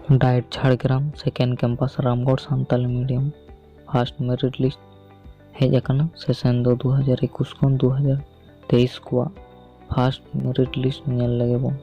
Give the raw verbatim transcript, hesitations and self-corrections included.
Diet Jhargram, second campus Ramgarh Santali medium, first merit list ᱦᱮᱡ ᱟᱠᱟᱱᱟ᱾ Session ᱫᱚ ᱫᱩ ᱦᱟᱡᱟᱨ ᱮᱠᱩᱥ ᱠᱷᱚᱱ ᱫᱩ ᱦᱟᱡᱟᱨ ᱛᱮᱭᱤᱥ ᱠᱚᱣᱟᱜ first merit list ᱧᱮᱞ ᱞᱮᱜᱮ ᱵᱚᱱ᱾